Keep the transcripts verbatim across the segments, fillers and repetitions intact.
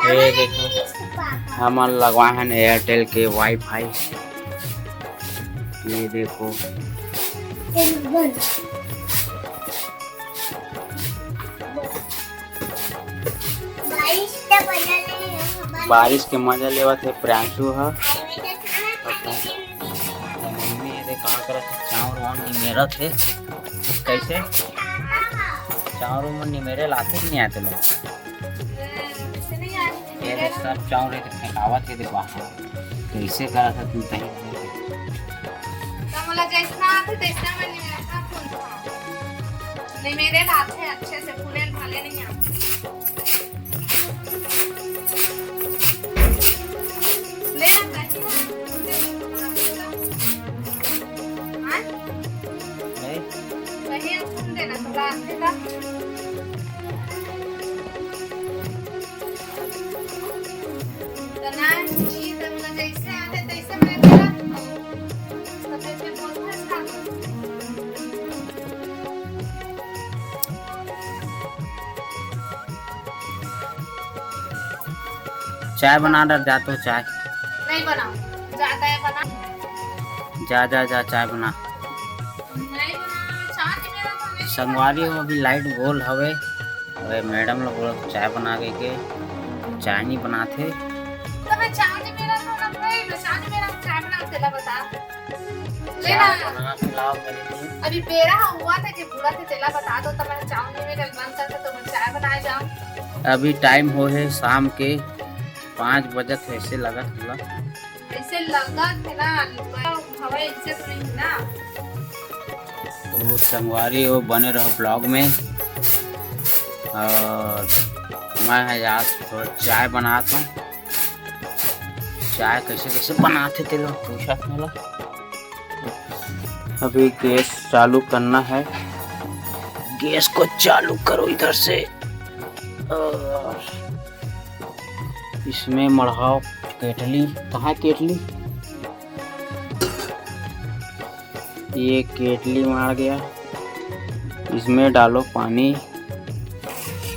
ये देखो, हमन लगवाए हन एयरटेल के वाईफाई। ये देखो, बारिश के मजा लेवत हे प्रियांशु ह। मम्मी ये दे का करत हे, चाउर वाउर निमेरत हे। कैसे? चाउर वाउर निमेरे लाथे कि नहीं आते लोग? ये दे सब चाउर ये दे फेंकावत हे दे बाहर। कैसे करत हे तुम कहीं? त मोला जैसना आथे, तैसना मैं निमेरत हूँ। निमेरे लाथे अच्छे से, फूले भाले नहीं आथे। ले आ, चाची। हाँ? नहीं। वही अब फूल देना, थोड़ा आगे का। तना जी, तुमला जैसे आते तैसे मैं करत हूँ। तो तैसे बोलते हैं साथ। चाय बना डर जा तो चाय। नहीं बनाओ, जाता है बना। जा, जा, जा, चाय बना। नहीं बना, चाय नहीं मेरा तो नहीं संगवारी हो, अभी लाइट गोल हवे। अबे मैडम लोग बोला चाय बना के, के चाय नहीं बनाते। तो मैं चाय नहीं मेरा तो ना भाई, मैं चाय नहीं मेरा, चाय बना तेला बता। ले चाय ना। बना के लाओ मेरे लिए। अभी बेरा हुआ था कि पूरा थे तेला बता दो, तो मैं चाय नहीं मेरा मन करता तो मैं चाय बनाए जाऊँ। अभी टाइम हो है शाम के पाँच बजे, ऐसे लगत होला। ऐसे लगत है ना, हवा ऐसे तो नहीं ना। तो संगवारी हो, बने रहो ब्लॉग में। और मैं है आज थोड़ा चाय बनाता हूँ। चाय कैसे कैसे बनाते थे लोग पूछा था मला। अभी गैस चालू करना है, गैस को चालू करो इधर से। और इसमें मढ़ाओ केटली। कहाँ है केटली? ये केटली मार गया। इसमें डालो पानी,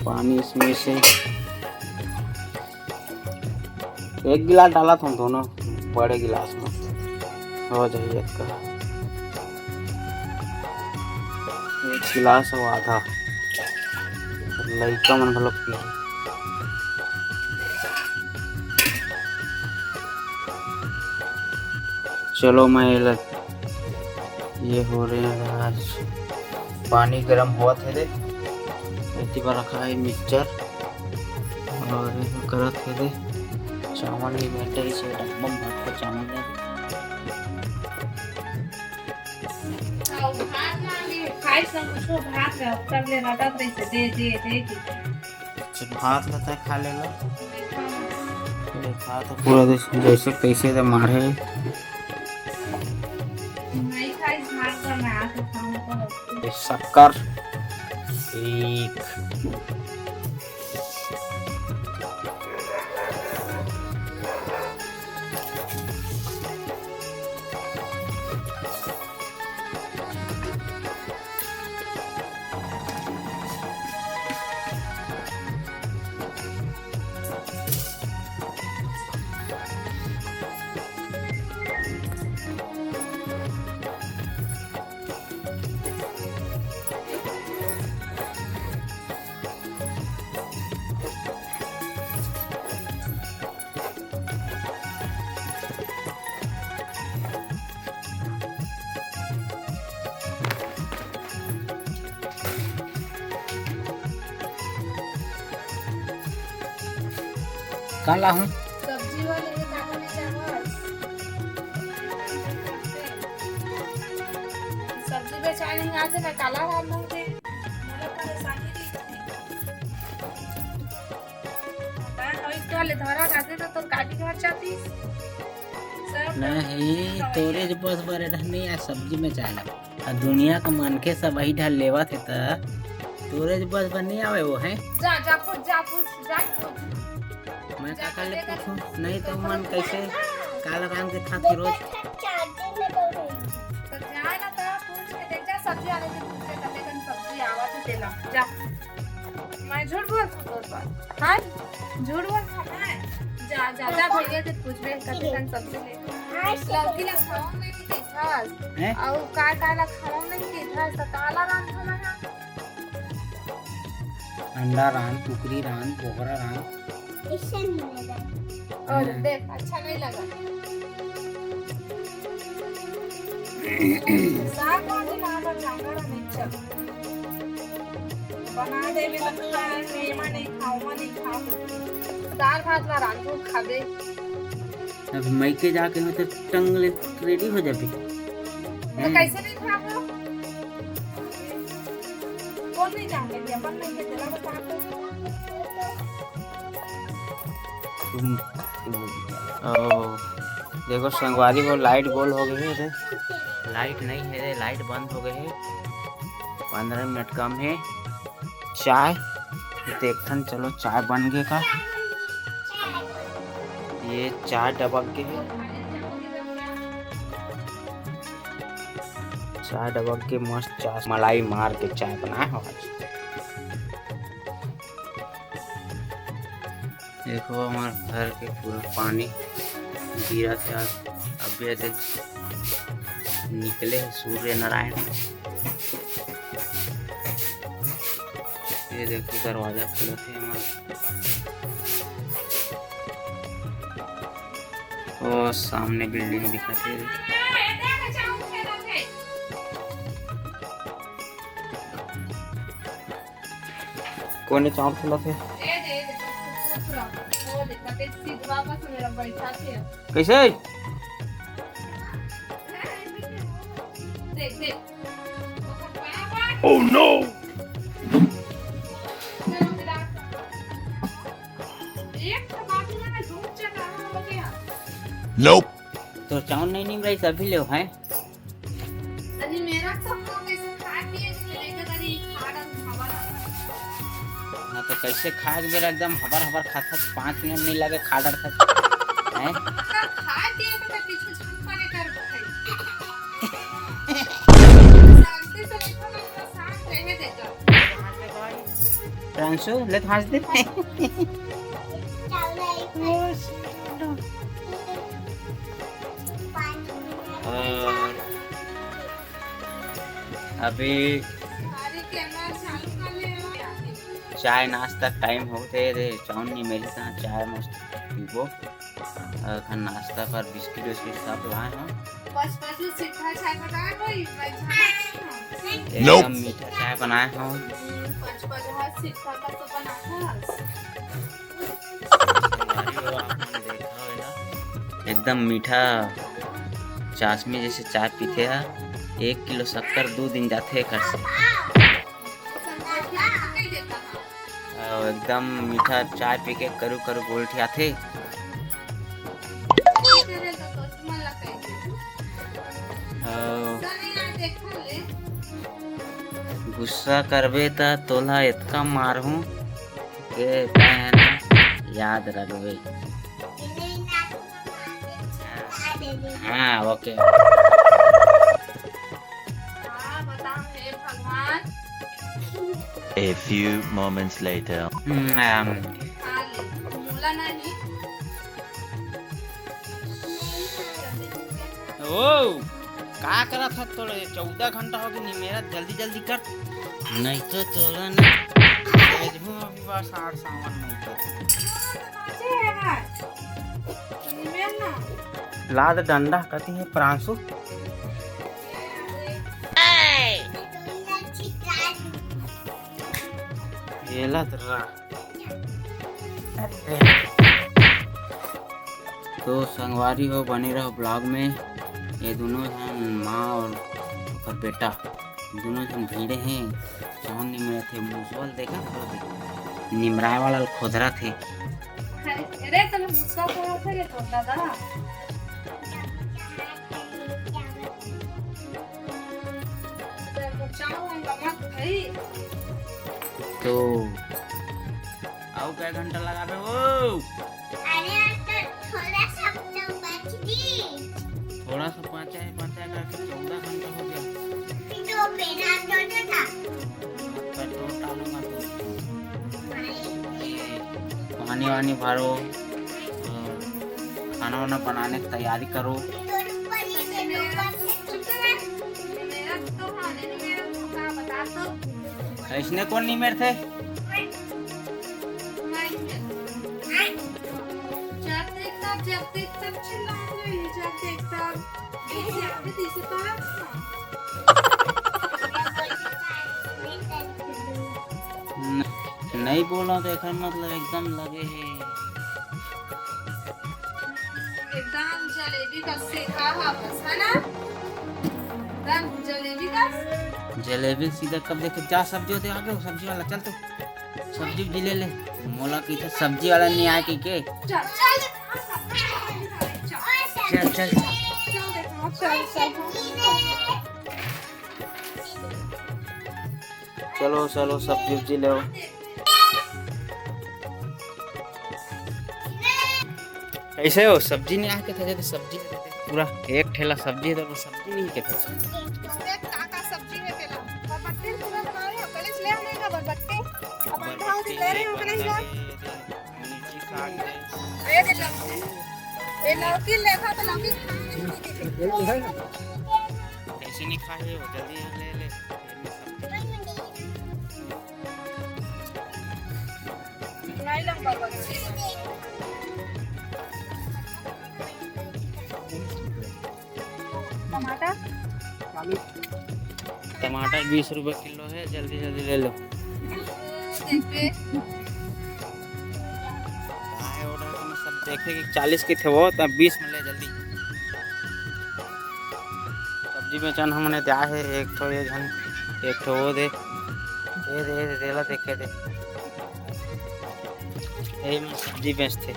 पानी इसमें से एक गिलास डाला था दोनों बड़े गिलास में, हो जाइए एक, एक गिलास हो आधा। लइका मन घलो पी। चलो मैं ये ल-, ये हो रहे हैं आज, पानी गरम हुआ थे दे, इतनी बार रखा है मिक्सचर और ये करत थे दे, चावल नहीं बैठे इसे डब्बा में भर के चावल दे। अउ भात मांगे, खाई संग कुछो भात रह, तब ले रटत रहिसे, दे, दे, दे के। अच्छा, भात ल तय खा लेला। ले खा तो पूरा दे, जैसे तैसे दे मारे। नहीं खाई भात का, मैं आके खाऊं तो। ये शक्कर। एक। का लाहूं? सब्जी वाले के काका ने चावल। सब्जी बेचाए नहीं आते ना, काला वाला लोग के। मोला परेशानी रहिथे। अउ एक ठो ले धरा रहते तो तोर काटी घर जाती। सब नहीं, तोरे ज बस बरे ढंग नहीं आ सब्जी में चाला। आ दुनिया का मनखे सब वही ढाल लेवत हे त तोरे ज बस बर नहीं आवे वो है। जा, जा पूछ, जा पूछ, जा पूछ। मैं जा काका ले पूछूं? नहीं तो मन कैसे काला राम के खाती रोज। तो जा ना तो पूछ के देख, जा सब्जी वाले से पूछ के कते कन सब्जी आवत है तेला। जा। मैं झूठ बोल तोर बात। हाँ, झूठ बोल। हाँ, जा, जा, जा, भैया से पूछबे, कते कन सब्जी ले। लौकी ला खाओ नहीं कि खास। हैं? अउ का का ला खाओ नहीं कि खास, त काला रांध खाना है। अंडा रांध, कुकरी रांध, बोकरा रांध। इससे नहीं मिलेगा। और हम्म। देख, अच्छा नहीं लगा। साग भाजी ना, अगर जांगर नहीं चल। बना देबे त खाए, एमा नहीं खाओ, ओमा नहीं खाओ। दाल भात ला रांधो, खाबे। अब मइके जाके हो तो टंग ले रेडी हो जाबे। तो हम्म। कैसे नहीं खाबो? कौन नहीं जानते कि अपन नहीं के चला बता। तुम, तुम। ओ, देखो संगवारी हो, लाइट गोल हो गई है रे। लाइट नहीं है रे, लाइट बंद हो गई है। पंद्रह मिनट कम है। चाय, देखथन, चलो चाय बन गे का। ये चाय डबक गे है। चाय डबक गे, मस्त चाय, मलाई मार के चाय बनाए हो आज। देखो, हमारे घर के पूरा पानी गिरा थे आज। अब ये देख, निकले हैं सूर्य नारायण। ये देखो, दरवाजा खुला थे हमारे। वो सामने बिल्डिंग दिखत हे। कोने चांउर फैलाथे? कैसे? Oh no! Nope. तो चाउर नहीं निमराइस, अभी ले हैं। अरे मेरा सब लोग ऐसे खा के इसके लेकर अरे खा डाल हवा। ना तो कैसे खाए के बेरा एकदम हबर हबर खाता, पाँच मिनट नहीं लगे खा डालता। हैं? खा के तो पीछे झंपा लेकर खाई। शांति से देखो ना, शांत रहने देता। प्रांशु, ले तो हंस दे। और अभी चाय नाश्ता टाइम होथे रे, चाउर नहीं मिलता, चाय मस्त पीबो। और एखन नाश्ता पर बिस्किट उस्किट सब लाए हंव। पचपच सिट्ठा चाय बनाए होही, एकदम मीठा चाय बनाए हंव। पचपच सिट्ठा का तो बनाए हंव। एकदम मीठा चाशनी जैसे चाय पीथे हा। एक किलो शक्कर दू दिन जाथे एखर से। अउ एकदम मीठा चाय पी के करू करू गोलठियाथे। अउ गुस्सा करबे त तोला एतका मारहूं के तैं ह ना याद रखबे। हाँ, ओके। हाँ, बताओ हे भगवान। A few moments later. हम्म, आम। हाँ, ले, मोला नहीं। ओ, का करत हस तोरे? चौदह घंटा हो गए, निमेरा जल्दी जल्दी कर। नहीं तो तोरा ना भेजबो अभी बस आठ सावन नहीं तो। लाद डंडा कती है प्रांशु। एला तोरा। तो संगवारी हो, बने रहो vlog में। ये दोनों झन माँ और ओकर बेटा दोनों झन भिड़े हैं। चाउर नहीं मिलत हे, मुसवा ल देखा, निमराए वाला ल खोदरत हे। अरे, तने मुसवा खोदरत हे रे तोर दादा। तो अउ कै घंटा लगाबे वो? अरे, तो थोड़ा सा तो बच दी। थोड़ा सा पाचा है, पाचा है करके चौदह घंटा हो गया। तो बेरा तो था। पेट्रोल डालूंगा तो। पानी भरो, खाना वाना बनाने की तैयारी करो। इसने कौन नहीं मेरे थे? नहीं बोला तो एकर मतलब एकदम लगे हे। एकदम जलेबी का सीधा हा बस, है ना? एकदम जलेबी का। जलेबी सीधा कब देखे? जा सब्जी होते आगे, वो सब्जी वाला चल तू। सब्जी उब्जी ले ले। मोला की तो सब्जी वाला नहीं आए कि के? चल, चल। चल, चल। चलो, चलो, सब्जी उब्जी ले। कैसे हो? सब्जी नहीं आके था, जब सब्जी पूरा एक ठेला सब्जी है, तो वो सब्जी नहीं के था। देख, का का सब्जी है तेला। बरबट्टी पूरा बना रहे हो, गणेश ले आने का बरबट्टी। अब बंधा उठी ले रहे हो, गणेश ला। मिर्ची साग है। ये दे लौकी। ये लौकी ले था, तो लौकी खाने में नहीं दिखे। ऐसे नहीं खाए हो, जल्दी ले ले। टमाटर? टमाटर बीस रुपए किलो है, जल्दी जल्दी ले लो। देखते। काहे order करना, सब देखते कि चालीस की थे वो, तब बीस में ले जल्दी। सब्जी बेचन हमने द्या है, एक ठो ये झन, एक ठो वो दे, ये दे, ये दे, तेला देखे दे। ये में सब्जी बेचते।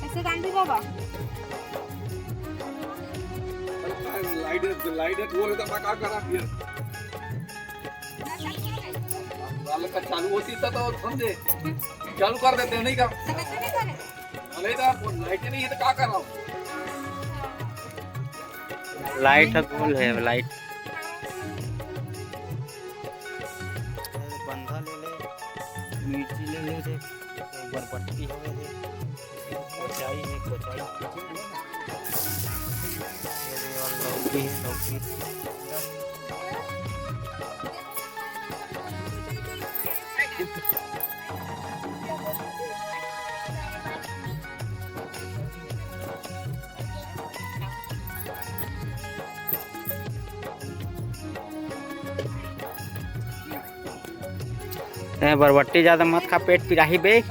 ऐसे गांधी बाबा। लाइट, लाइट है, वो रहता, मैं क्या करा फिर? साले का चालू होती तो, तो समझे, चालू कर देते हैं, नहीं का? अरे तो लाइट नहीं है तो क्या कर रहा हूँ? लाइट है, गोल है लाइट। बंधा ले ले, मिर्ची ले ले, देख, बरबट्टी हो गई, कोचाई है, कोचाई। ये दे, और लौकी है, लौकी। तैं बरबट्टी ज्यादा मत खा, पेट पिराही बे।